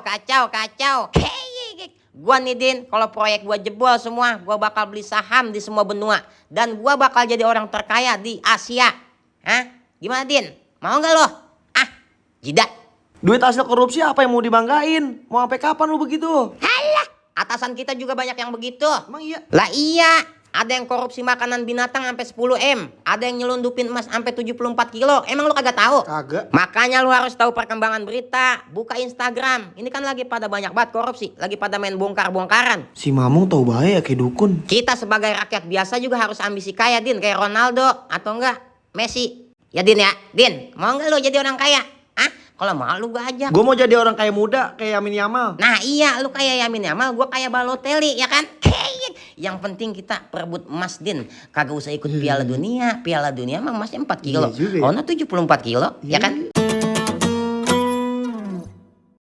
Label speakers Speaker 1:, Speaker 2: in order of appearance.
Speaker 1: kacau. Gua nih Din, kalau proyek gua jebol semua, gua bakal beli saham di semua benua dan gua bakal jadi orang terkaya di Asia. Hah? Gimana Din? Mau nggak lo? Ah, jidat.
Speaker 2: Duit hasil korupsi apa yang mau dibanggain? Mau sampai kapan lu begitu?
Speaker 1: Halah, atasan kita juga banyak yang begitu.
Speaker 2: Emang iya?
Speaker 1: Lah iya, ada yang korupsi makanan binatang sampai 10 M, ada yang nyelundupin emas sampai 74 kilo. Emang lu kagak tahu?
Speaker 2: Kagak.
Speaker 1: Makanya lu harus tahu perkembangan berita, buka Instagram. Ini kan lagi pada banyak banget korupsi, lagi pada main bongkar-bongkaran.
Speaker 2: Si Mamung tau bahaya kayak dukun.
Speaker 1: Kita sebagai rakyat biasa juga harus ambisi kaya Din, kayak Ronaldo atau enggak Messi. Ya Din ya, Din, mau enggak lu jadi orang kaya? Hah? Kalau mau lu gua ajak.
Speaker 2: Gue mau jadi orang kaya muda kayak Yamin Yamal.
Speaker 1: Nah iya, lu kayak Yamin Yamal, gua kayak Balotelli, ya kan? Yang penting kita perebut emas Din. Kagak usah ikut Piala Dunia. Piala Dunia mah emasnya 4 kilo.
Speaker 2: Iya juga ya.
Speaker 1: Ona 74 kilo, ya kan?